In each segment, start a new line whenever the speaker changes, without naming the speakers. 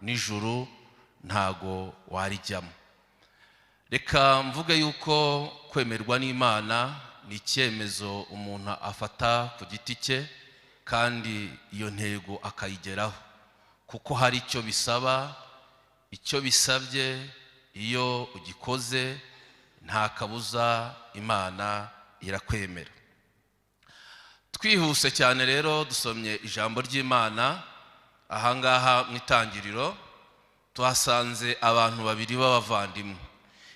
Nijoro ntago warijyamo. Reka mvuge yuko kwemerwa n'Imana ni icyemezo umuntu afata ku giti cye, kandi iyo ntego akayigeraho, kuko hari icyo bisaba. Icyo bisabye, iyo ugikoze, nta kabuza Imana irakwemera. Twihuse cyane rero, dusomye ijambo ry'Imana ahangaha mu Itangiriro, tuhasanze abantu babiri b'abavandimwe.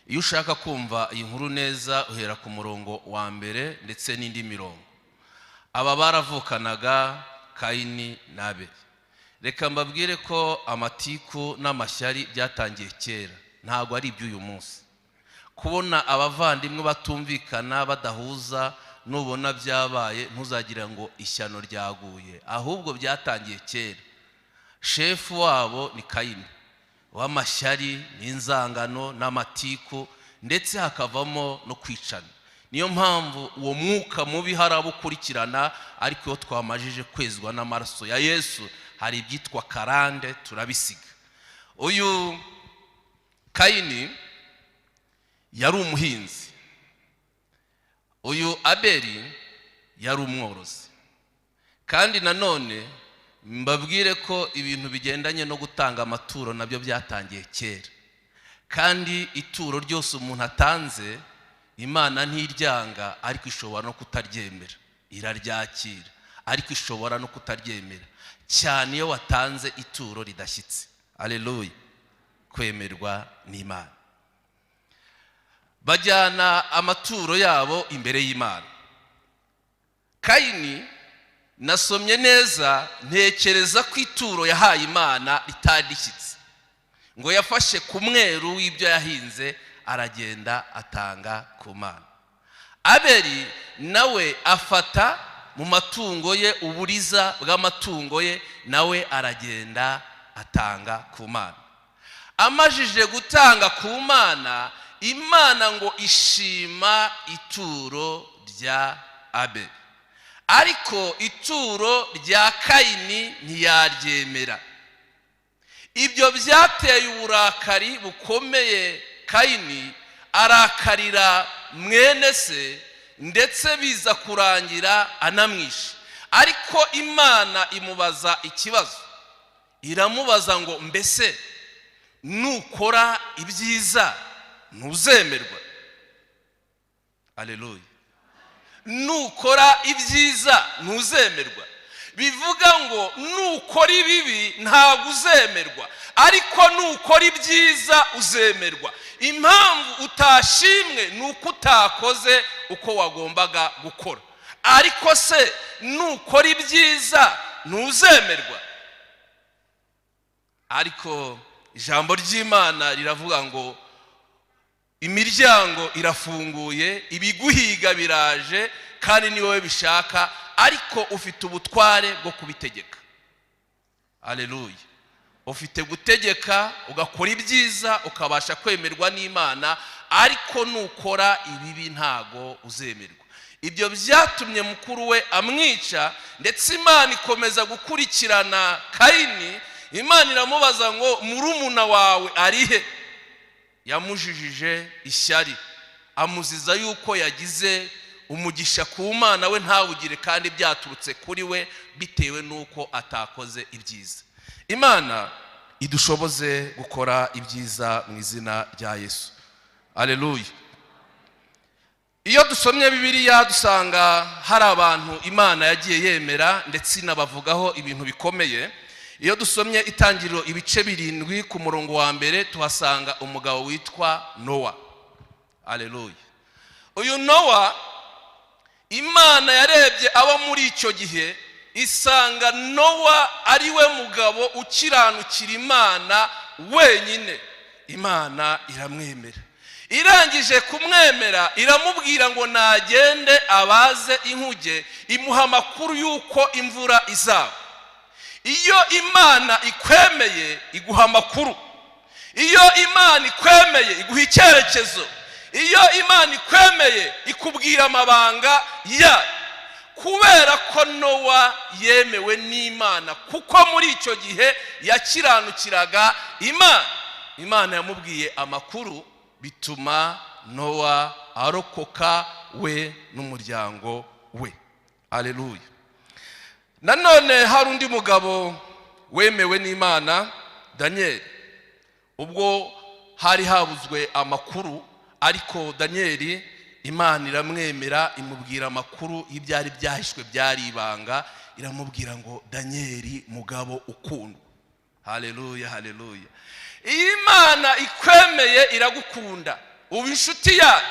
Iyo ushaka kumva iyi nkuru neza, uhera ku murongo wa mbere ndetse n'indi mirongo. Aba baravukanaga, Kayini n'Abeli. Reka mbabwire ko amatiku n'amashyari byatangiye kera, ntabwo ari iby'uyu munsi. Kubona abavandimwe batumvikana, badahuza, nubona byabaye ntuzagira ngo ishyano ryaguye, ahubwo byatangiye kera. Shefu wabo ni Kayini, w'amashyari n'inzangano n'amatiku, ndetse hakavamo no kwicana. Niyo mpamvu uwo mwuka mubi hari abo ukurikirana, ariko iyo twamajije kwezwa n'amaraso ya Yesu, hari ibyitwa karande turabisiga. Uyu Kayini yari umuhinzi, uyu Abeli yari umworozi. Kandi nanone mbabwire ko ibintu bigendanye no gutanga amaturo nabyo byatangiye kera, kandi ituro ryose umuntu atanze, Imana ntiryanga, ariko ishobora no kutaryemera. Iraryakira, ariko ishobora no kutaryemera, cyane iyo watanze ituro ridashyitse. Aleluya! Kwemerwa n'Imana, bajyana amaturo yabo imbere y'Imana. Kayini, nasomye neza, ntekereza ko ituro yahaye Imana ritari rishyitse. Ngo yafashe ku mweru w'ibyo yahinze, aragenda atanga ku Mana. Abeli nawe afata mu matungo ye, uburiza bw'amatungo ye, nawe aragenda atanga ku Mana. Amajije gutanga ku Mana, Imana ngo ishima ituro rya Abeli, ariko ituro rya Kayini ntiyaryemera. Ibyo byateye uburakari bukomeye Kayini, arakarira mwene se, ndetse biza kurangira anamwishe. Ariko Imana imubaza ikibazo, iramubaza ngo: "Mbese nukora ibyiza ntuzemerwa?" Aleluya! Nukora ibyiza ntuzemerwa. Bivuga ngo nukora ibibi ntabwo uzemerwa, ariko nukora ibyiza uzemerwa. Impamvu utashimwe ni uko utakoze uko wagombaga gukora, ariko se nukora ibyiza ntuzemerwa? Ariko ijambo ry'Imana riravuga ngo imiryango irafunguye, ibiguhiga biraje, kandi ni wowe bishaka, ariko ufite ubutware bwo kubitegeka. Aleluya! Ufite gutegeka ugakora ibyiza, ukabasha kwemerwa n'Imana, ariko nukora ibibi ntago uzemerwa. Ibyo byatumye mukuru we amwica, ndetse Imana ikomeza gukurikirana Kayini. Imana iramubaza ngo: "Murumuna wawe arihe?" Yamujijije ishyari, amuziza yuko yagize umugisha ku Mana, we ntawugire, kandi byaturutse kuri we, bitewe n'uko atakoze ibyiza. Imana idushoboze gukora ibyiza mu izina rya Yesu. Aleluya! Iyo dusomye Bibiliya, dusanga hari abantu Imana yagiye yemera, ndetse inabavugaho ibintu bikomeye. Iyo dusomye Itangiriro ibice 7 ku murongo wa mbere, tuhasanga umugabo witwa Nowa. Aleluya! Uyu Nowa, Imana yarebye abo muri icyo gihe, isanga Nowa ari we mugabo ukiranukira Imana wenyine. Imana iramwemera. Irangije kumwemera, iramubwira ngo nagende abaze inkuge, imuha amakuru y'uko imvura izaba. Iyo Imana ikwemeye, iguha amakuru. Iyo Imana ikwemeye, iguha icyerekezo. Iyo Imana ikwemeye, ikubwira amabanga yayo. Kubera ko Nowa yemewe n'Imana, kuko muri icyo gihe yakiranukiraga Imana, Imana yamubwiye amakuru, bituma Nowa arokoka, we n'umuryango we. Aleluya! Nanone hari undi mugabo wemewe n'Imana, Daniyeli. Ubwo hari habuzwe amakuru, ariko Daniyeli Imana iramwemera, imubwira amakuru y'ibyari byahishwe, byari ibanga. Iramubwira ngo: "Daniyeli, mugabo ukundwa." Haleluya, haleluya! Iyo Imana ikwemeye, iragukunda, uba inshuti yayo.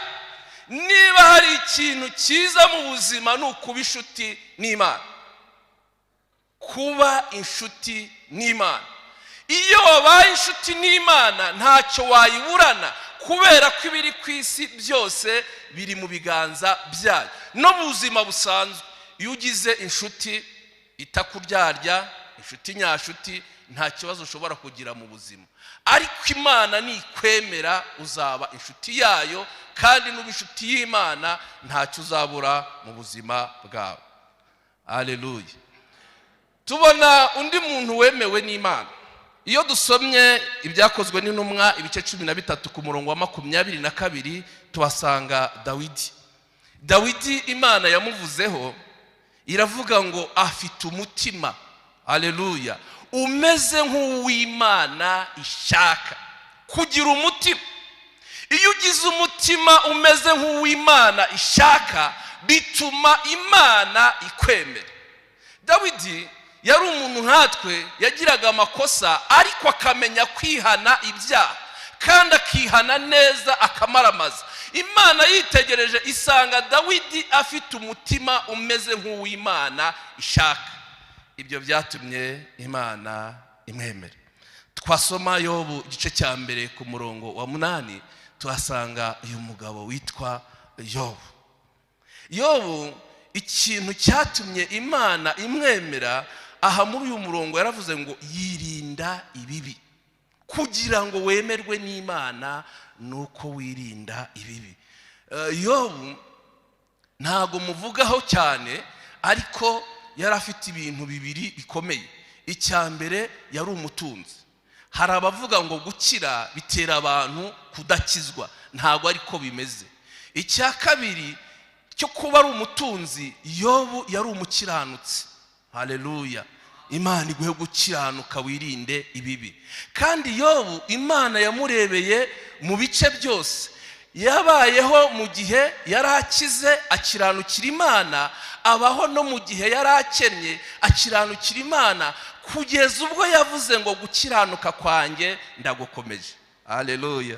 Niba hari ikintu cyiza mu buzima, ni ukuba inshuti n'Imana, kuba inshuti n'Imana. Iyo wabaye inshuti n'Imana, ntacyo wayiburana, kubera ko ibiri ku isi byose biri mu biganza byayo. No mu buzima busanzwe, iyo ugize inshuti itakuryarya, inshuti nyashuti, nta kibazo ushobora kugira mu buzima. Ariko Imana nikwemera, uzaba inshuti yayo, kandi nuba inshuti y'Imana, ntacyo uzabura mu buzima bwawe. Aleluya! Tubona undi muntu wemewe n'Imana iyo dusomye Ibyakozwe n'Intumwa, ibice 13, ku murongo wa 22, tuhasanga Dawidi. Dawidi Imana yamuvuzeho, iravuga ngo afite umutima, aleluya, umeze nk'uw'Imana ishaka. Kugira umutima, iyo ugize umutima umeze nk'uw'Imana ishaka, bituma Imana ikwemera. Dawidi yari umuntu nkatwe, yagiraga amakosa, ariko akamenya kwihana ibyaha, kandi akihana neza, akamaramaza. Imana yitegereje, isanga Dawidi afite umutima umeze nk'uw'Imana ishaka. Ibyo byatumye Imana imwemera. Twasoma Yobu, igice cya 1, ku murongo wa 8, tuhasanga uyu mugabo witwa Yobu. Yobu, ikintu cyatumye Imana imwemera, aha muri uyu murongo yaravuze ngo yirinda ibibi. Kugira ngo wemerwe n'Imana ni uko wirinda ibibi. Yobu ntabwo muvugaho cyane, ariko yari afite ibintu bibiri bikomeye. Icya mbere, yari umutunzi. Hari abavuga ngo gukira bitera abantu kudakizwa, ntabwo ariko bimeze. Icya kabiri cyo kuba ari umutunzi, Yobu yari umukiranutsi. Haleluya! Imana iguhe gukiranuka, wirinde ibibi. Kandi Yobu Imana yamurebeye mu bice byose. Yabayeho mu gihe yari akize, akiranukira Imana, abaho no mu gihe yari akennye, akiranukira Imana, kugeza ubwo yavuze ngo: "Gukiranuka kwanjye ndagukomeje." Haleluya!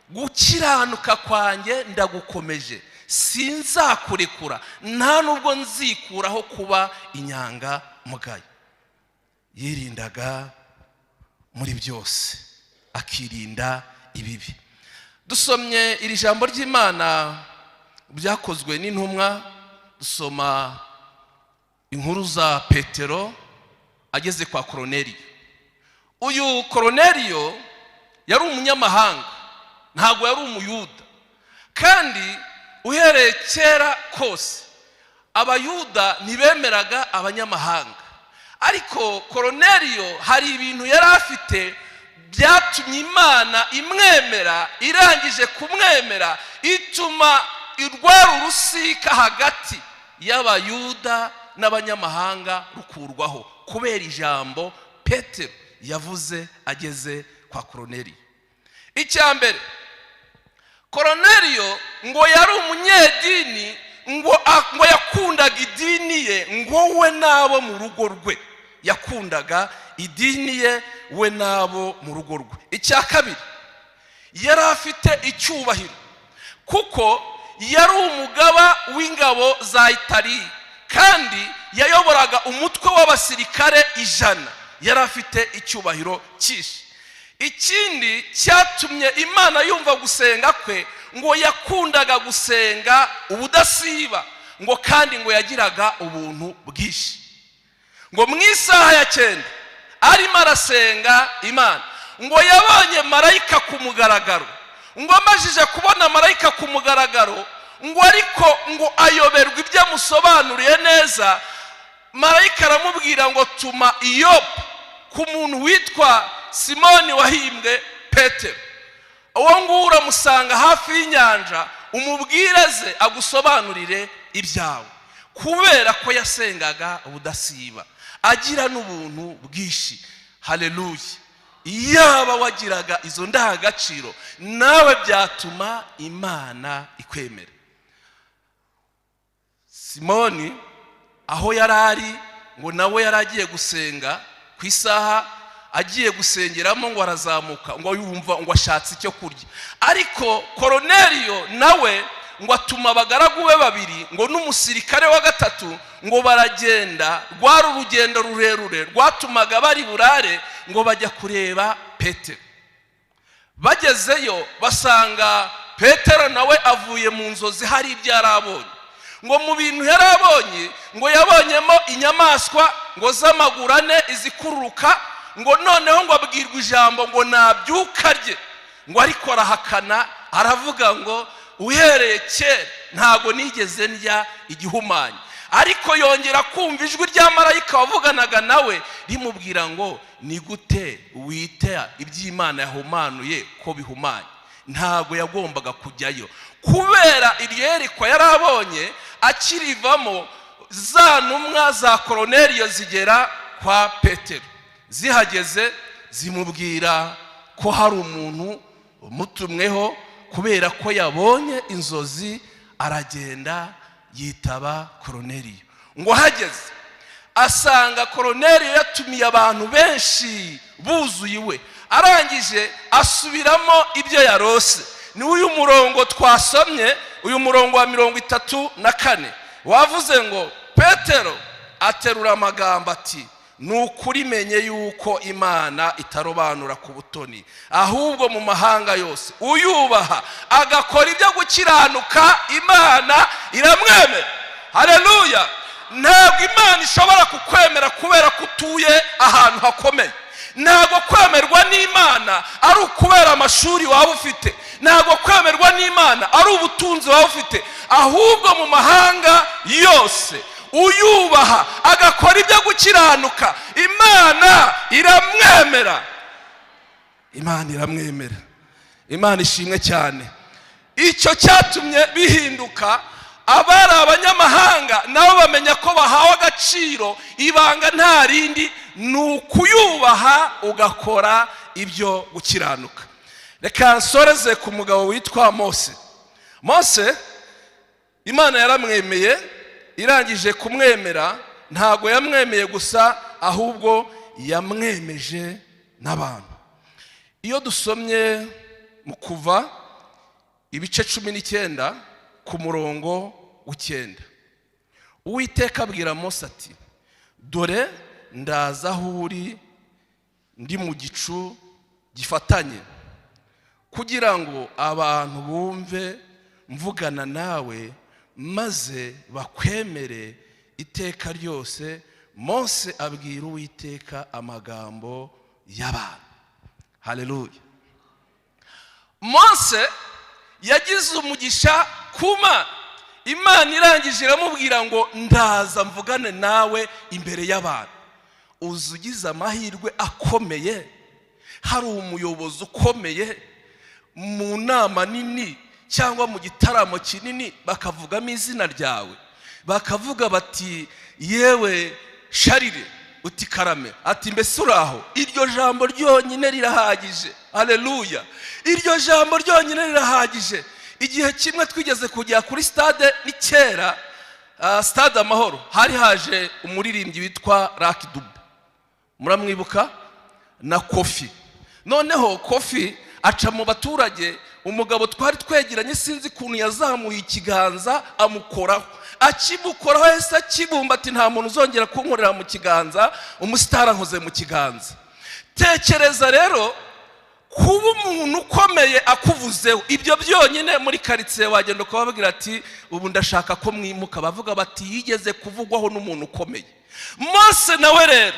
"Gukiranuka kwanjye ndagukomeje, sinzakurekura, nta nubwo nzikuraho kuba inyangamugayo." Yirindaga muri byose, akirinda ibibi. Dusomye iri jambo ry'Imana, Byakozwe n'Intumwa, dusoma inkuru za Petero ageze kwa Koroneriyo. Uyu Koroneriyo yari umunyamahanga, ntabwo yari Umuyuda. Kandi uhereye kera kose, Abayuda ntibemeraga abanyamahanga. Ariko Koroneriyo hari ibintu yari afite byatumye Imana imwemera. Irangije kumwemera, ituma urwara urusika hagati y'Abayuda n'abanyamahanga rukurwaho, kubera ijambo Petero yavuze ageze kwa Koroneriyo. Icya mbere, Koroneriyo ngo yari umunyedini, ngo yakundaga idini ye, ngo we n'abo mu rugo rwe. Yakundaga idini ye, we n'abo mu rugo rwe. Icya kabiri, yari afite icyubahiro, kuko yari umugaba w'ingabo za Itali, kandi yayoboraga umutwe w'abasirikare 100. Yari afite icyubahiro cyinshi. Ikindi cyatumye Imana yumva gusenga kwe, ngo yakundaga gusenga ubudasiba, ngo kandi ngo yagiraga ubuntu bwinshi. Ngo mu isaha ya 9, arimo arasenga Imana, ngo yabonye marayika ku mugaragaro. Ngo amajije kubona marayika ku mugaragaro, Ngo ariko ngo ayoberwa ibyo amusobanuriye neza. Marayika aramubwira ngo: "Tuma i Yopa ku muntu witwa Simoni wahimbwe Petero. Uwo nguwo uramusanga hafi y'inyanja, umubwire ze agusobanurire ibyawe." Kubera ko yasengaga ubudasiba, agira n'ubuntu bwinshi. Haleluya! Yaba wagiraga izo ndangagaciro, nawe byatuma Imana ikwemera. Simoni aho yari ari, ngo nawe yari agiye gusenga ku isaha agiye gusengeramo, ngo arazamuka, ngo yumva ngo ashatse icyo kurya. Ariko Koroneriyo nawe ngo atuma abagaragu be babiri, ngo n'umusirikare wa gatatu, ngo baragenda. Rwari urugendo rurerure rwatumaga bari burare, ngo bajya kureba Petero. Bagezeyo basanga Petero nawe avuye mu nzozi, hari ibyo yari abonye. Ngo mu bintu yari abonye, ngo yabonyemo inyamaswa ngo z'amaguru ane, izikururuka. Ngo noneho ngo abwirwa ijambo ngo nabyuka rye, ngo ariko arahakana, aravuga ngo: "Uhereye kera ntabwo nigeze ndya igihumanya." Ariko yongera kumva ijwi rya marayika wavuganaga nawe rimubwira ngo: "Ni gute wita iby'Imana yahumanuye ko bihumanye?" Ntabwo yagombaga kujyayo kubera iryo yerekwa yari abonye. Akirivamo, za ntumwa za Koroneriyo zigera kwa Petero. Zihageze zimubwira ko hari umuntu umutumweho kubera ko yabonye inzozi. Aragenda yitaba Koroneriyo. Ngo ahageze asanga Koroneriyo yatumiye abantu benshi buzuye iwe. Arangije asubiramo ibyo yarose. Ni uyu murongo twasomye, uyu murongo wa 34, wavuze ngo: "Petero aterura amagambo ati: 'Ni ukuri menye yuko Imana itarobanura ku butoni, ahubwo mu mahanga yose uyubaha agakora ibyo gukiranuka Imana iramwemera.'" Hareruya! Ntabwo Imana ishobora kukwemera kubera ko utuye ahantu hakomeye. Ntabwo kwemerwa n'Imana ari ukubera amashuri waba ufite. Ntabwo kwemerwa n'Imana ari ubutunzi waba ufite. Ahubwo mu mahanga yose uyubaha agakora ibyo gukiranuka, Imana iramwemera. Imana iramwemera. Imana ishimwe cyane. Icyo cyatumye bihinduka, abari abanyamahanga nabo bamenya ko bahawe agaciro. Ibanga nta rindi, ni ukuyubaha ugakora ibyo gukiranuka. Reka nsoreze ku mugabo witwa Mose. Mose Imana yaramwemeye. Irangije kumwemera, ntabwo yamwemeye gusa, ahubwo yamwemeje n'abantu. Iyo dusomye mu Kuva ibice 19 ku murongo w'9, Uwiteka abwira Mose ati: "Dore ndaza aho uri ndi mu gicu gifatanye, kugira ngo abantu bumve mvugana nawe, maze bakwemere iteka ryose." Mose abwira Uwiteka amagambo y'abantu. Haleluya! Mose yagize umugisha ku Mana. Imana irangije iramubwira ngo: "Ndaza mvugane nawe imbere y'abantu." Uzi ugize amahirwe akomeye, hari umuyobozi ukomeye mu nama nini cyangwa mu gitaramo kinini, bakavugamo izina ryawe, bakavuga bati: "Yewe Sharire," uti: "Karame." Ati: "Mbese uraho?" Iryo jambo ryonyine rirahagije. Aleluya! Iryo jambo ryonyine rirahagije. Igihe kimwe twigeze kujya kuri stade, ni kera, Stade Amahoro, hari haje umuririmbyi witwa Lucky Dube, muramwibuka, na Kofi. Noneho Kofi aca mu baturage, umugabo twari twegeranye, sinzi ukuntu yazamuye ikiganza amukoraho. Akimukoraho yahise akibumba ati: "Nta muntu uzongera kunkorera mu kiganza, umusitari ankoze mu kiganza." Tekereza rero kuba umuntu ukomeye akuvuzeho. Ibyo byonyine, muri karitsiye wagenda ukababwira ati: "Ubu ndashaka ko mwimuka." Bavuga bati: "Yigeze kuvugwaho n'umuntu ukomeye." Mose nawe rero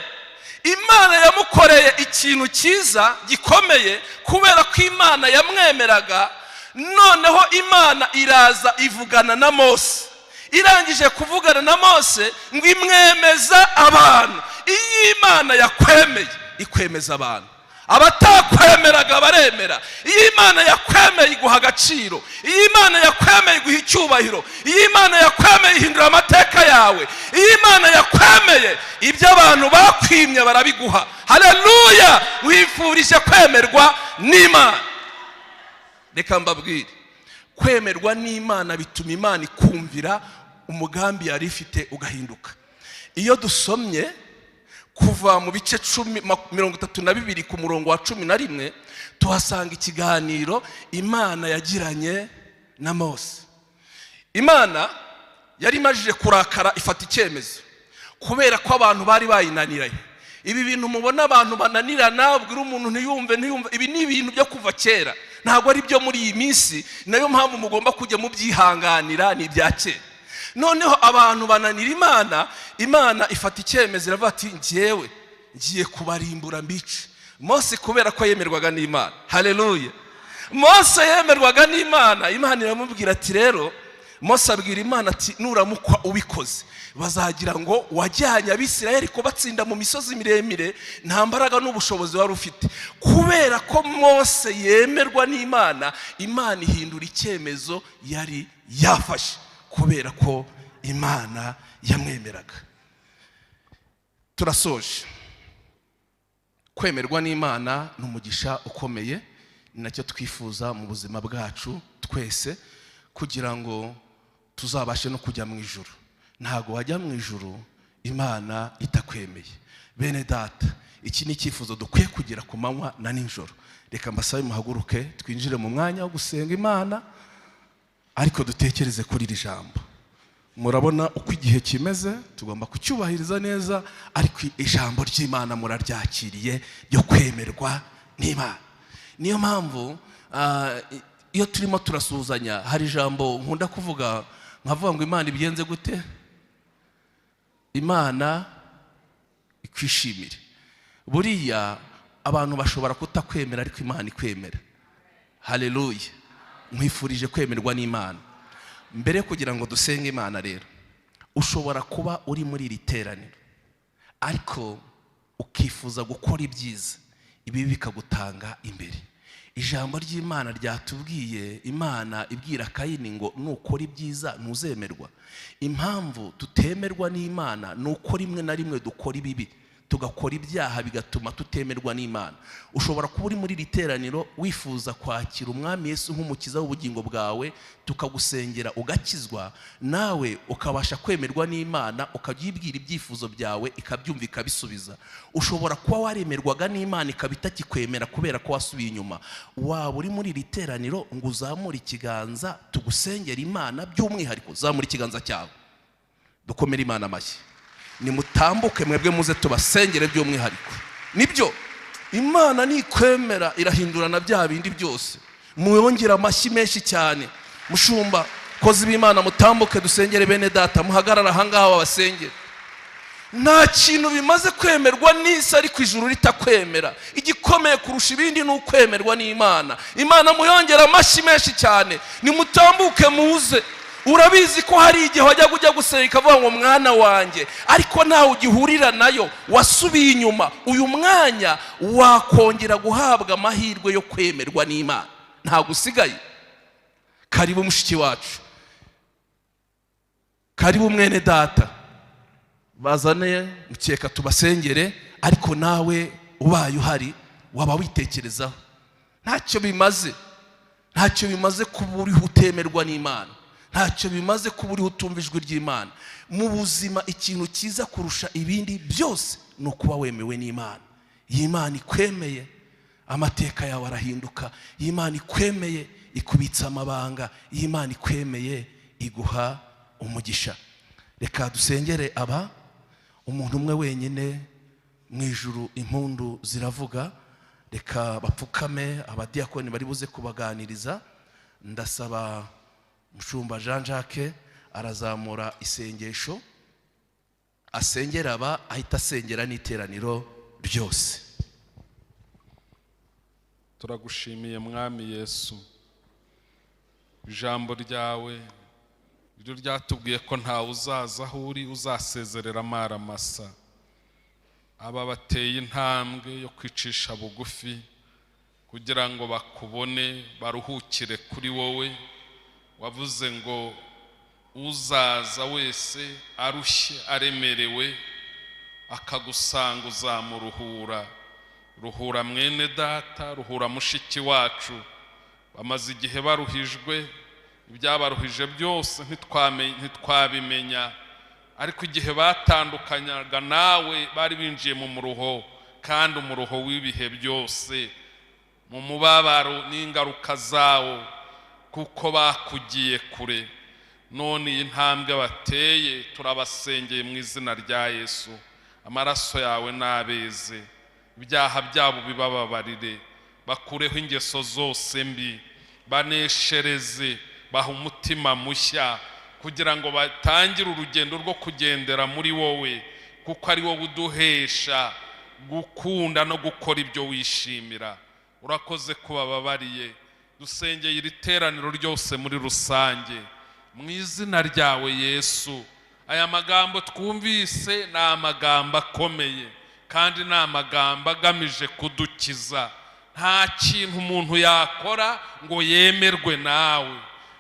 Imana yamukoreye ikintu cyiza gikomeye kubera ko Imana yamwemeraga. Noneho Imana iraza ivugana na Mose. Irangije kuvugana na Mose ngo imwemeza abantu. Iyo Imana yakwemeye, ikwemeza abantu. Abatakwemeraga baremera. Iyo Imana yakwemeye, iguha agaciro. Iyo Imana yakwemeye, iguha icyubahiro. Iyo Imana yakwemeye, ihindura amateka yawe. Iyo Imana yakwemeye, ibyo abantu bakwimye barabiguha. Haleluya! Wifurije kwemerwa n'Imana. Reka mbabwire, kwemerwa n'Imana bituma Imana ikumvira, umugambi yari ifite ugahinduka. Iyo dusomye Kuva mu bice 32 ku murongo wa 11, tuhasanga ikiganiro Imana yagiranye na Mose. Imana yari imajije kurakara, ifata icyemezo kubera ko abantu bari bayinaniranye. Ibi bintu mubona abantu bananirana, ubwira umuntu ntiyumve, ntiyumve, ibi ni ibintu byo kuva kera, ntabwo ari byo muri iyi minsi. Nayo mpamvu mugomba kujya mubyihanganira, ni ibya kera. Noneho abantu bananira Imana. Imana ifata icyemezo, iravuga ati: "Njyewe ngiye kubarimbura, mbice." Mose kubera ko yemerwaga n'Imana, haleluya, Mose yemerwaga n'Imana. Imana iramubwira ati rero, Mose abwira Imana ati: "Nuramukwa ubikoze, bazagira ngo wajyanye Abisirayeli kubatsinda mu misozi miremire, nta mbaraga n'ubushobozi wari ufite." Kubera ko Mose yemerwa n'Imana, Imana ihindura icyemezo yari yafashe kubera ko Imana yamwemeraga. Turasoje. Kwemerwa n'Imana ni umugisha ukomeye, ni nacyo twifuza mu buzima bwacu twese kugira ngo tuzabashe no kujya mu ijuru. Ntabwo wajya mu ijuru Imana itakwemeye. Bene data, iki ni icyifuzo dukwiye kugira ku manywa na nijoro. Reka mbasabe muhaguruke, twinjire mu mwanya wo gusenga Imana, ariko dutekereze kuri iri jambo. Murabona uko igihe kimeze, tugomba kucyubahiriza neza, ariko ijambo ry'Imana muraryakiriye ryo kwemerwa n'Imana. Niyo mpamvu iyo turimo turasuhuzanya, hari ijambo nkunda kuvuga, nkavuga ngo: "Imana ibigenze gute? Imana ikwishimire." Buriya abantu bashobora kutakwemera, ariko Imana ikwemera. Haleluya! Nkwifurije kwemerwa n'Imana. Mbere yo kugira ngo dusenge Imana rero, ushobora kuba uri muri iri teraniro ariko ukifuza gukora ibyiza, ibi bikagutanga imbere. Ijambo ry'Imana ryatubwiye, Imana ibwira Kayini ngo: "Nukora ibyiza ntuzemerwa." Impamvu tutemerwa n'Imana ni uko rimwe na rimwe dukora ibibi, tugakora ibyaha, bigatuma tutemerwa n'Imana. Ushobora kuba uri muri iri teraniro wifuza kwakira Umwami Yesu nk'Umukiza w'ubugingo bwawe, tukagusengera ugakizwa, nawe ukabasha kwemerwa n'Imana, ukajya uyibwira ibyifuzo byawe ikabyumva, ikabisubiza. Ushobora kuba waremerwaga n'Imana ikaba itakikwemera kubera ko wasubiye inyuma. Waba uri muri iri teraniro ngo uzamure ikiganza, tugusengera Imana by'umwihariko. Zamura ikiganza cyawe, dukomere Imana amashyi. Nimutambuke mwebwe, muze tubasengere by'umwihariko. Nibyo, Imana nikwemera irahindura na bya bindi byose. Mwongere amashyi menshi cyane. Mushumba, kozi b'Imana, mutambuke dusengere bene data. Muhagarare ahangaha babasengere. Nta kintu bimaze kwemerwa n'isi ariko ijuru ritakwemera. Igikomeye kurusha ibindi ni ukwemerwa n'Imana. Imana muyongere amashyi menshi cyane. Nimutambuke muze. Urabizi ko hari igihe wajyaga ujya gusenga ikavuga ngo: "Mwana wanjye," ariko ntawe ugihurira nayo, wasubiye inyuma. Uyu mwanya wakongera guhabwa amahirwe yo kwemerwa n'Imana, ntabwo usigaye. Karibu mushiki wacu, karibu mwene data. Bazane mukeka tubasengere. Ariko nawe ubaye uhari waba witekerezaho. Ntacyo bimaze, ntacyo bimaze kuba uriho utemerwa n'Imana. Ntacyo bimaze kuba uriho utumva ijwi ry'Imana. Mu buzima, ikintu cyiza kurusha ibindi byose ni ukuba wemewe n'Imana. Iyo Imana ikwemeye, amateka yawe arahinduka. Iyo Imana ikwemeye, ikubitsa amabanga. Iyo Imana ikwemeye, iguha umugisha. Reka dusengere aba, umuntu umwe wenyine. Mu ijuru impundu ziravuga. Reka bapfukame, abadiyakoni bari buze kubaganiriza. Ndasaba Mushumba Jean Jacques, arazamura isengesho, asengera aba, ahita asengera n'iteraniro ryose.
Turagushimiye, Mwami Yesu. Ijambo ryawe ryo ryatubwiye ko ntawe uzaza aho uri uzasezerera amaramasa. Aba bateye intambwe yo kwicisha bugufi kugira ngo bakubone, baruhukire kuri wowe. Wavuze ngo uzaza wese arushye aremerewe akagusanga uzamuruhura. Ruhura mwene data, ruhura mushiki wacu, bamaze igihe baruhijwe, ibyabaruhije byose ntitwabimenya, ariko igihe batandukanyaga nawe bari binjiye mu muruho, kandi umuruho w'ibihe byose, mu mubabaro n'ingaruka zawo, kuko bakugiye kure. None iyi ntambwe bateye turabasengeye mu izina rya Yesu. Amaraso yawe n'abeze, ibyaha byabo bibababarire, bakureho ingeso zose mbi, baneshereze, baha umutima mushya kugira ngo batangire urugendo rwo kugendera muri wowe, kuko ari wowe uduhesha gukunda no gukora ibyo wishimira. Urakoze kubababariye. Dusengeye iri teraniro ryose muri rusange mu izina ryawe Yesu. Aya magambo twumvise ni amagambo akomeye kandi ni amagambo agamije kudukiza. Nta kintu umuntu yakora ngo yemerwe nawe,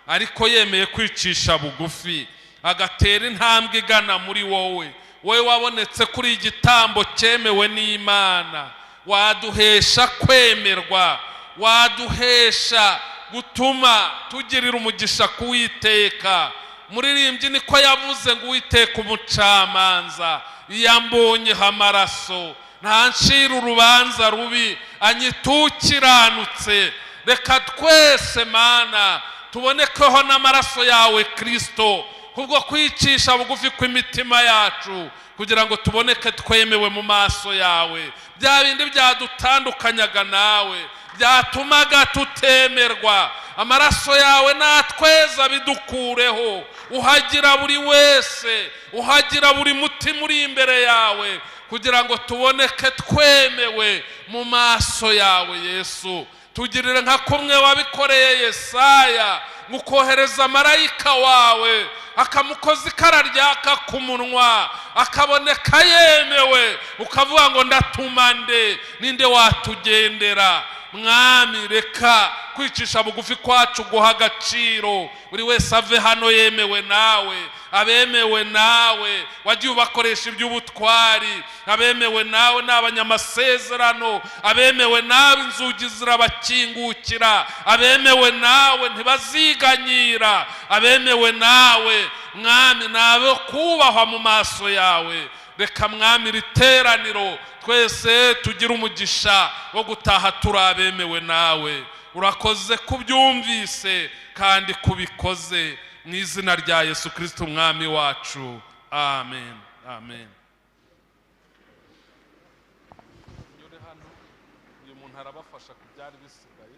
ariko yemeye kwicisha bugufi agatera intambwe igana muri wowe. Wowe wabonetse kuri igitambo cyemewe n'Imana, waduhesha kwemerwa, waduhesha gutuma tugirira umugisha kuwiteka. Muririmbyi niko yavuze ngo Uwiteka umucamanza yambonyeho amaraso, ntancira urubanza rubi, anyitukiranutse. Reka twese Mana tubonekeho n'amaraso yawe Kristo, kubwo kwicisha bugufi kw'imitima yacu, kugira ngo tuboneke twemewe mu maso yawe. Bya bindi byadutandukanyaga nawe, byatumaga tutemerwa, amaraso yawe natweza bidukureho. Uhagira buri wese, uhagira buri mutima uri imbere yawe, kugira ngo tuboneke twemewe mu maso yawe Yesu. Tugirire nka kumwe wabikoreye Yesaya, mukohereza marayika wawe akamukoza ikara ryaka ku munwa, akaboneka yemewe, ukavuga ngo ndatuma nde, ninde watugendera? Mwami, reka kwicisha bugufi kwacu guha agaciro, buri wese ave hano yemewe nawe. Abemewe nawe wagiye ubakoresha iby'ubutwari, abemewe nawe ni abanyamasezerano, abemewe nawe inzugi zirabakingukira, abemewe nawe ntibaziganyira, abemewe nawe Mwami nabe kubahwa mu maso yawe. Reka Mwami iri teraniro twese tugire umugisha wo gutaha turi abemewe nawe. Urakoze kubyumvise kandi kubikoze mu izina rya Yesu Kristo Umwami wacu. Amen, amen. Uyu muntu arabafasha ku byari bisigaye.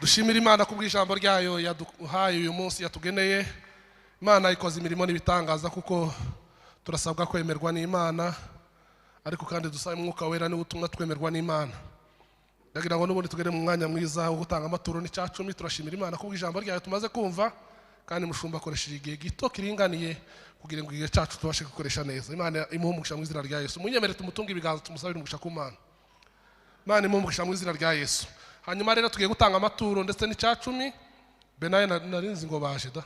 Dushimira Imana kubw'ijambo ryayo yaduhaye uyu munsi yatugeneye. Imana ikoze imirimo n'ibitangaza, kuko turasabwa kwemerwa n'Imana, ariko kandi dusabe Umwuka Wera niwe utumwa twemerwa n'Imana. Ndagira ngo n'ubundi tugere mu mwanya mwiza wo gutanga amaturo n'icacumi. Turashimira Imana kubw'ijambo ryayo tumaze kumva, kandi mushumba akoresheje igihe gito kiringaniye kugira ngo igihe cyacu tubashe gukoresha neza. Imana imuhe umugisha mu izina rya Yesu. Munyemere tumutunge ibiganza tumusabire umugisha ku Mana. Imana imuhe umugisha mu izina rya Yesu. Hanyuma rero tugiye gutanga amaturo ndetse n'icacumi. Benaye narinzi ngo baje da,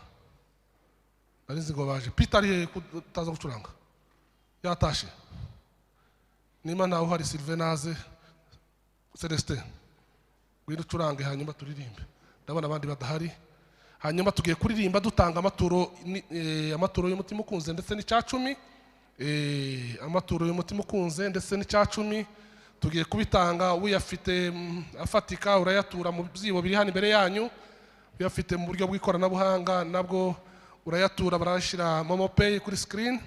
narinzi ngo baje. Peter ari kutaza gucuranga yatashe. Niba ntawe uhari Sylvain naze, Celestin ngwino ucurange hanyuma turirimbe. Ndabona abandi badahari. Hanyuma tugiye kuririmba dutanga amaturo, amaturo y'umutima ukunze ndetse n'icacumi. Amaturo y'umutima ukunze ndetse n'icacumi tugiye kubitanga. Uyafite afatika urayatura mu byibo biri hano imbere yanyu, uyafite mu buryo bw'ikoranabuhanga nabwo urayatura, barashyira momo pay kuri screen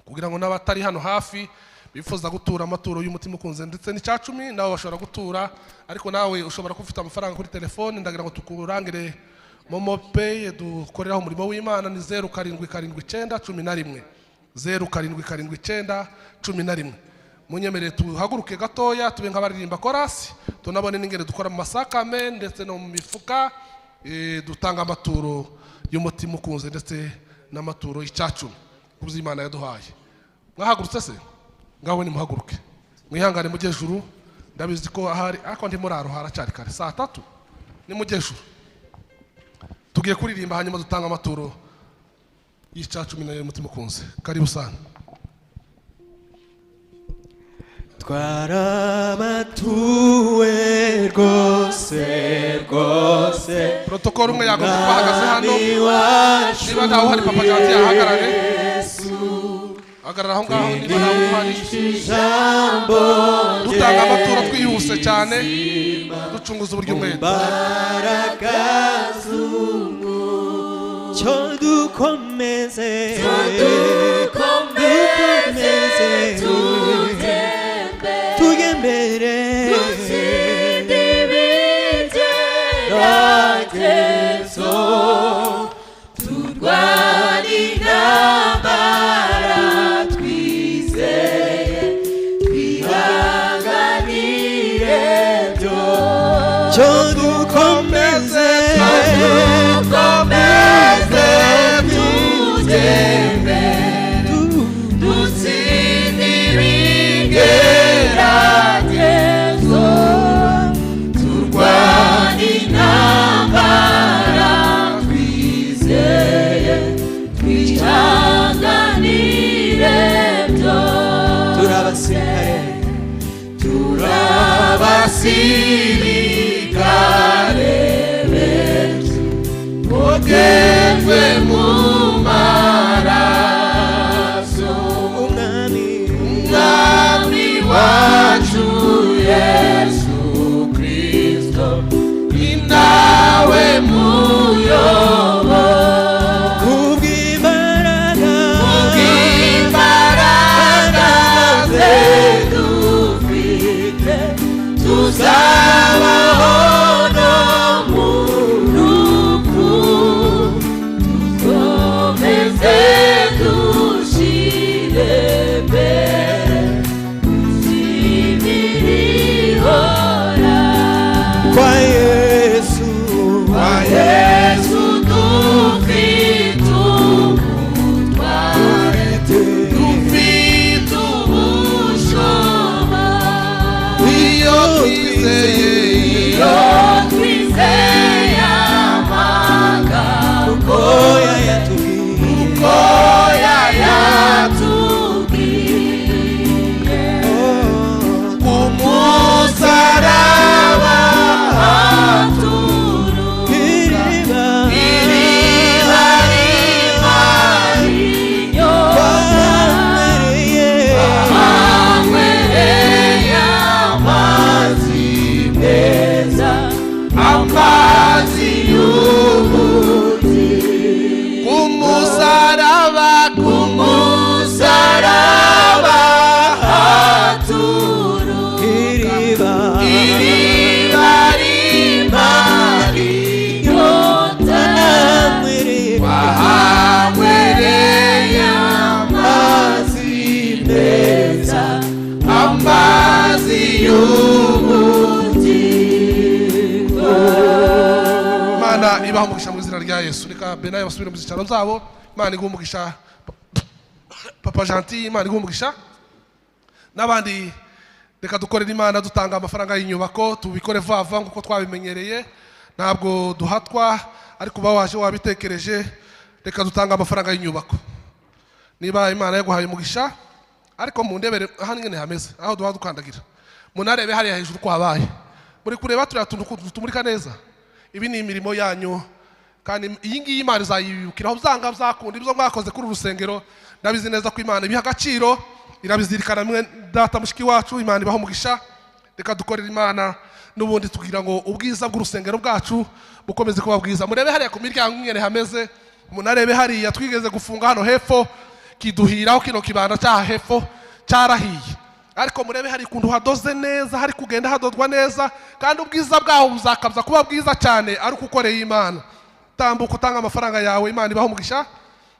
kugira ngo n'abatari hano hafi bifuza gutura amaturo y'umutima ukunze ndetse n'icacumi nabo bashobora gutura. Ariko nawe ushobora kuba ufite amafaranga kuri telefone, ndagira ngo tukurangire momo pay dukoreraho umurimo w'Imana. Ni 0779 11 0 7 7 9 11. Munyemerere tuhaguruke gatoya, tube nk'abaririmba korasi, tunabone n'ingene dukora mu masakame ndetse no mu mifuka, dutanga amaturo y'umutima ukunze ndetse n'amaturo y'icyacumi ku byo Imana yaduhaye. Mwahagurutse se? Ngaho nimuhaguruke, mwihangane mujye juru. Ndabizi ko ahari, ariko ntimuraro, haracyari kare, saa 3. Nimujye juru, tugiye kuririmba, hanyuma dutanga amaturo y'icyacumi nayo y'umutima ukunze. Karibu sana.
Twarabatuwe rwose rwose.
Protocole, umwe yagombye kuba ahagaze hano.
Umwami wacu
Niba ntawe uhari, Papa Janvier ahagarare.
Yesu,
Hagarara aho ngaho niba ntawe uhari.
Ijambo
Dutanga amaturo twihuse cyane, ducunguza uburyo umwete.
Mbaraga z'umucyo, dukomeze dukomeze tujye mbere,
Dutsinde ibigeragezo, turwane intambara twizeye, twihanganire byose.
Cyo dukomeze
Dukomeze tujye mbere, dutsinde ibigeragezo, turwane intambara twizeye, twihanganire byose.
Turabasirikare.
Turabasirikare benshi bogejwe mu maraso.
Umwami.
Umwami wacu Yesu Kristo ni nawe muyobo.
Kubw'imbaraga.
Kubw'imbaraga ze dufite, tuzabaho no mu rupfu, dukomeze dushire mbere dushimire.
Kwa Yesu.
Kwa Yesu dufite ubutware, dufite ubushobozi.
Iyo twizeye,
Iyo twizeye amagambo
Oya yatubwiye,
yatubwiye,
ku musaraba
aturuka
iriba,
iriba rimara inyota,
twanywereye,
anywereye amazi meza, amazi y'ubugingo.
Ku musaraba,
Ku musaraba haturuka
iriba,
iriba rimara inyota,
twanywereye,
anywereye amazi meza, amazi y'ubugingo.
Imana ibaha umugisha mu izina rya Yesu. Reka benayo basubire mu byicaro byabo. Imana iguha umugisha, Papa Gentil. Imana iguha umugisha n'abandi. Reka dukorere Imana dutanga amafaranga y'inyubako, tubikore vuba vuba nk'uko twabimenyereye. Ntabwo duhatwa, ariko uba waje wabitekereje. Reka dutange amafaranga y'inyubako niba Imana yaguhaye umugisha. Ariko mundebere hano nyine hameze aho duha dukandagira, munarebe hariya hejuru ko habaye. Muri kureba turiya tuntu ukuntu tumurika neza. Ibi ni imirimo yanyu, kandi iyi ngiyi Imana izayibukiraho byanga byakunda. Ibyo mwakoze kuri uru rusengero, ndabizi neza ko Imana ibiha agaciro, irabizirikana. Mwe data, mushiki wacu, Imana ibaha umugisha. Reka dukorere Imana n'ubundi tugira ngo ubwiza bw'urusengero bwacu bukomeze kuba bwiza. Murebe hariya ku miryango ingene hameze, munarebe hariya twigeze gufunga hano hepfo kiduhiraho. Kino kibanda cyaha hepfo cyarahiye, ariko murebe hari ukuntu hadoze neza, hari kugenda hadodwa neza, kandi ubwiza bwaho buzakabza kuba bwiza cyane ari uko ukoreye Imana. Tambuka utanga amafaranga yawe. Imana ibaho umugisha,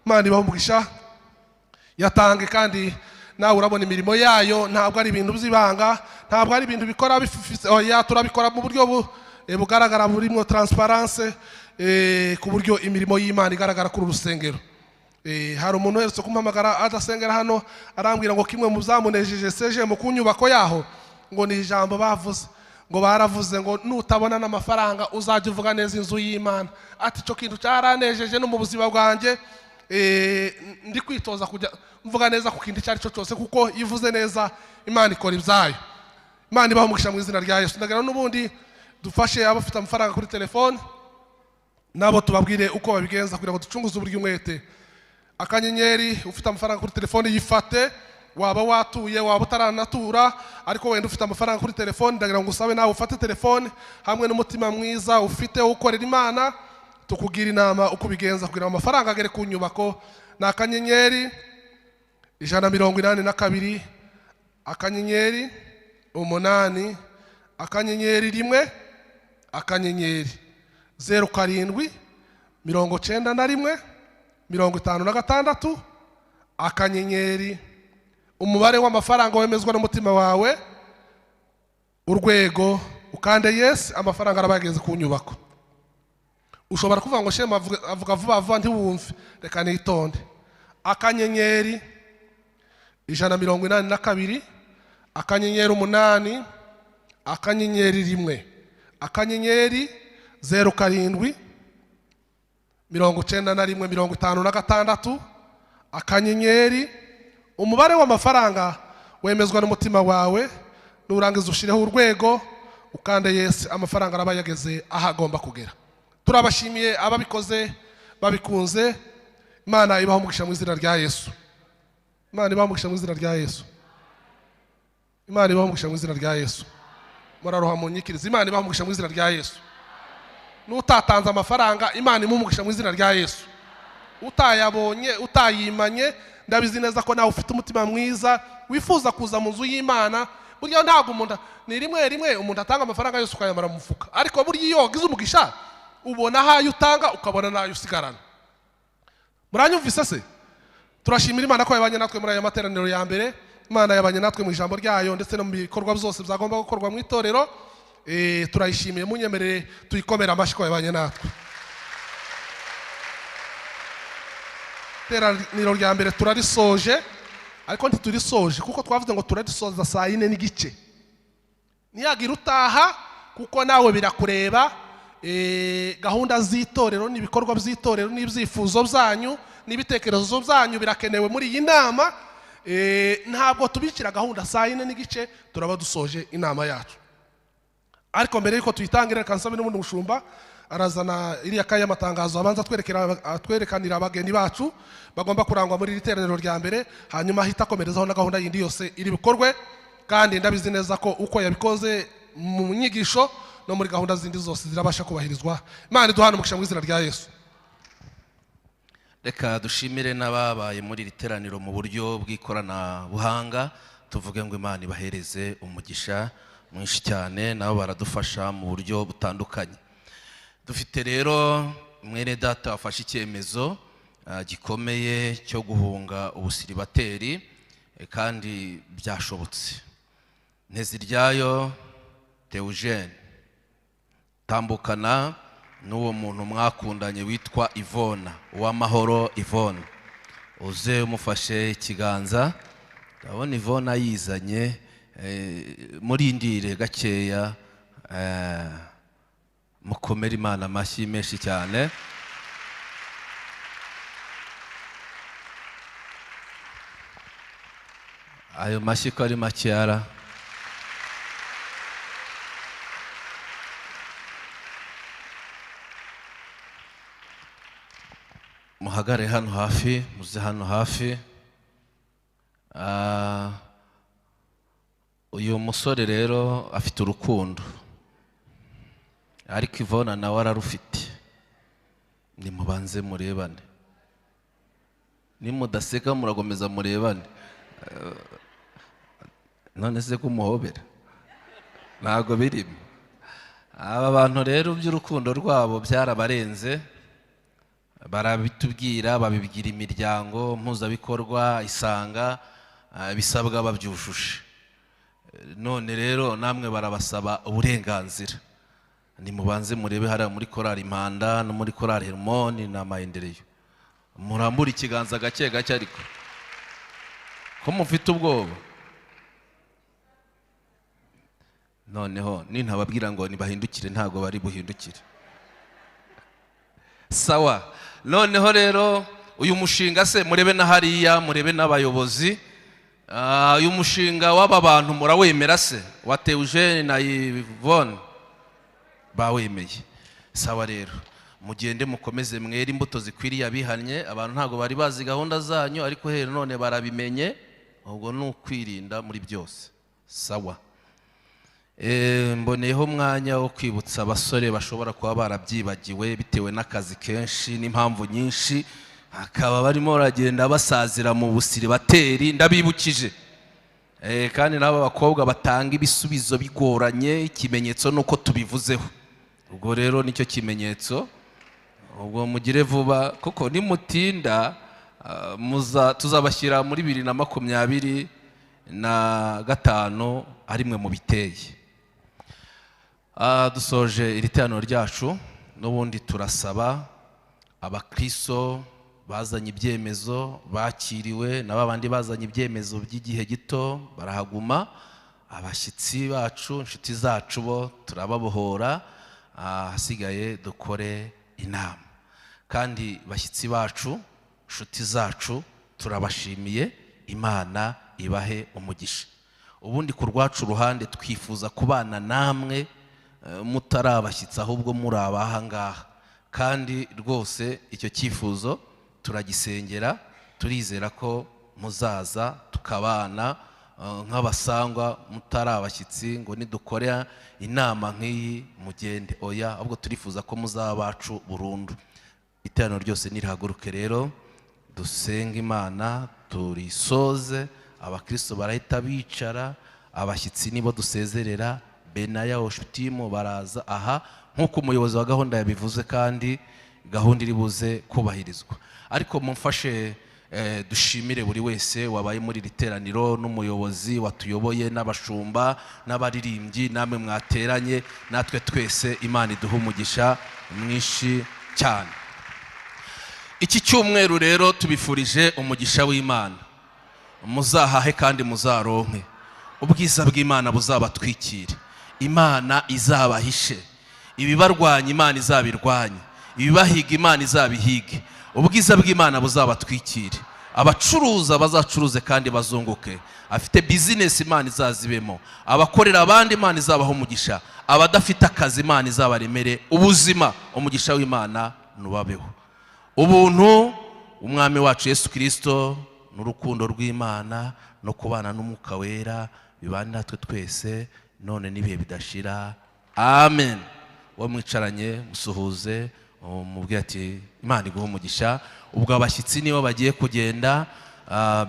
Imana ibaho umugisha. Yatange kandi nawe urabona imirimo yayo, ntabwo ari ibintu by'ibanga, ntabwo ari ibintu bikora bififise. Oya, turabikora mu buryo bugaragara, burimo transparence, ku buryo imirimo y'Imana igaragara kuri uru rusengero. Hari umuntu uherutse kumpamagara adasengera hano, arambwira ngo kimwe mu byamunejeje seje mu kunyubako yaho ngo ni ijambo bavuze, ngo baravuze ngo nutabona n'amafaranga uzajya uvuga neza inzu y'Imana. Ati icyo kintu cyaranejeje no mu buzima bwanjye. Ndi kwitoza kujya mvuga neza ku kintu icyo ari cyo cyose, kuko iyo uvuze neza Imana ikora ibyayo. Imana ibaha umugisha mu izina rya Yesu. Ndagira n'ubundi dufashe abafite amafaranga kuri telefone nabo tubabwire uko babigenza kugira ngo ducunguze uburyo umwete. Akanyenyeri, ufite amafaranga kuri telefone yifate, waba watuye waba utaranatura, ariko wenda ufite amafaranga kuri telefone, ndagira ngo usabe nawe ufate telefone hamwe n'umutima mwiza ufite ukorera Imana, tukugira inama uko ubigenza kugira ngo amafaranga agere ku nyubako. Ni akanyenyeri 182 akanyenyeri 8 akanyenyeri 1 akanyenyeri 07 91 56 akanyenyeri, umubare w'amafaranga wemezwa n'umutima wawe, urwego, ukande yes, amafaranga araba yageze ku nyubako. Ushobora kuvuga ngo Shema avuga vuba vuba ntiwumve, reka nitonde. Akanyenyeri 182 akanyenyeri 8 akanyenyeri 1 akanyenyeri 07 91 56 akanyenyeri, umubare w'amafaranga wemezwa n'umutima wawe, nurangiza ushireho urwego ukande yes, amafaranga araba yageze aho agomba kugera. Turabashimiye ababikoze babikunze. Imana ibahe umugisha mu izina rya Yesu. Imana ibahe umugisha mu izina rya Yesu. Imana ibahe umugisha mu izina rya Yesu. Muraroha mu nyikirizo. Imana ibahe umugisha mu izina rya Yesu. N'utatanze amafaranga Imana imuhe umugisha mu izina rya Yesu. Utayabonye, utayimanye, ndabizi neza ko nawe ufite umutima mwiza wifuza kuza mu nzu y'Imana. Burya ntabwo umuntu ni rimwe rimwe umuntu atanga amafaranga yose ukayamara mu mufuka, ariko burya iyo wagize umugisha ubona ayo utanga ukabona n'ayo usigarana. Muranyumvise se? Turashimira Imana ko yabanye natwe muri aya materaniro ya mbere. Imana yabanye natwe mu ijambo ryayo ndetse no mu bikorwa byose byagomba gukorwa mu itorero. Turayishimiye, munyemerere tuyikomere amashyi ko yabanye natwe. Iteraniro rya mbere turarisoje, ariko ntiturisoje kuko twavuze ngo turarisoza saa 4:15. Niyagira utaha kuko nawe birakureba. Gahunda z'itorero n'ibikorwa by'itorero n'ibyifuzo byanyu n'ibitekerezo byanyu birakenewe muri iyi nama. Ntabwo tubikira gahunda saa 4:15 turaba dusoje inama yacu. Ariko mbere yuko tuyitangira, reka nsabe n'ubundi mushumba arazana iriya kaye y'amatangazo, abanza atwerekanira abageni bacu bagomba kurangwa muri iri teraniro rya mbere, hanyuma ahita akomerezaho na gahunda yindi yose iri bukorwe. Kandi ndabizi neza ko uko yabikoze mu nyigisho no muri gahunda zindi zose zirabasha kubahirizwa. Imana iduhane umugisha mu izina rya Yesu.
Reka dushimire n'ababaye muri iri teraniro mu buryo bw'ikoranabuhanga, tuvuge ngo Imana ibahereze umugisha mwinshi cyane, nabo baradufasha mu buryo butandukanye. Dufite rero mwene data wafashe icyemezo gikomeye cyo guhunga ubusiribateri, kandi byashobotse. Nteziryayo Theogene, tambukana n'uwo muntu mwakundanye witwa Ivona, Uwamahoro Ivona, uze umufashe ikiganza. Ndabona Ivona yizanye, murindire gakeya, mukomere Imana amashyi menshi cyane. Ayo mashyi ko ari makeya. Muhagare hano hafi, muze hano hafi. Uyu musore rero afite urukundo, ariko Ivona nawe ararufite. Nimubanze murebane, nimudaseka muragomeza murebane. None se kumuhobera ntago birimo. Aba bantu rero by'urukundo rwabo byarabarenze. Barabitubwira, babibwira imiryango mpuzabikorwa, isanga ibisabwa babyujuje. None rero namwe barabasaba uburenganzira. Nimubanze murebe hariya muri korali Impanda no muri korali Hermoni na Maendeleo. Murambure ikiganza gake gake, ariko ko mufite ubwoba. Noneho nintababwira ngo nibahindukire, ntabwo bari buhindukire. Sawa. Noneho rero uyu mushinga se, murebe na hariya, murebe n'abayobozi. Uyu mushinga w'aba bantu murawemera se, wa Eugene na Yvonne? Bawemeye. Sawa rero, mugende mukomeze mwere imbuto zikwiriye abihannye. Abantu ntabwo bari bazi gahunda zanyu, ariko hera none barabimenye. Ubwo ni ukwirinda muri byose. Sawa. Mboneyeho umwanya wo kwibutsa abasore bashobora kuba barabyibagiwe bitewe n'akazi kenshi n'impamvu nyinshi, hakaba barimo baragenda basazira mu busiribateri. Ndabibukije. Kandi n'aba bakobwa batanga ibisubizo bigoranye, ikimenyetso ni uko tubivuzeho. Ubwo rero nicyo kimenyetso. Ubwo mugire vuba, kuko nimutinda tuzabashyira muri 2025 ari mwe mubiteye. Dusoje iri teraniro ryacu, n'ubundi turasaba abakristo bazanye ibyemezo bakiriwe, na babandi bazanye ibyemezo by'igihe gito barahaguma. Abashyitsi bacu, inshuti zacu, bo turababohora. Ahasigaye dukore inama. Kandi bashyitsi bacu, inshuti zacu, turabashimiye, Imana ibahe umugisha. Ubundi ku rwacu ruhande twifuza kubana namwe mutari abashyitsi, ahubwo muri abaha ngaha. Kandi rwose icyo cyifuzo turagisengera, turizera ko muzaza tukabana nk'abasangwa, mutari abashyitsi, ngo nidukore inama nk'iyi mugende. Oya, ahubwo turifuza ko muzaba abacu burundu. Iteraniro ryose nirihaguruke rero dusenge Imana, turisoze. Abakristo barahita bicara, abashyitsi nibo dusezerera. Benaya Oshutimu baraza aha nk'uko umuyobozi wa gahunda yabivuze, kandi gahunda iri buze kubahirizwa. Ariko mumfashe dushimire buri wese wabaye muri iri teraniro, n'umuyobozi watuyoboye, n'abashumba, n'abaririmbyi, namwe mwateranye natwe twese. Imana iduhe umugisha mwinshi cyane. Iki cyumweru rero tubifurije umugisha w'Imana. Muzahahe kandi muzaronke, ubwiza bw'Imana buzabatwikire, Imana izabahishe ibibarwanya, Imana izabirwanye ibibahiga, Imana izabihige. Ubwiza bw'Imana buzabatwikire. Abacuruza bazacuruze kandi bazunguke, afite bizinesi Imana izazibemo, abakorera abandi Imana izabaha umugisha, abadafite akazi Imana izabaremere ubuzima. Umugisha w'Imana nubabeho. Ubuntu umwami wacu Yesu Kirisito n'urukundo rw'Imana no kubana n'Umwuka Wera bibane natwe twese none n'ibihe bidashira. Amen. Uwo mwicaranye musuhuze, umubwire ati Imana iguhe umugisha. Ubwo abashyitsi nibo bagiye kugenda.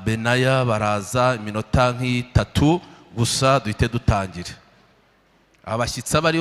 Benaya baraza iminota nk'itatu gusa, duhite dutangire. Abashyitsi aba aribo.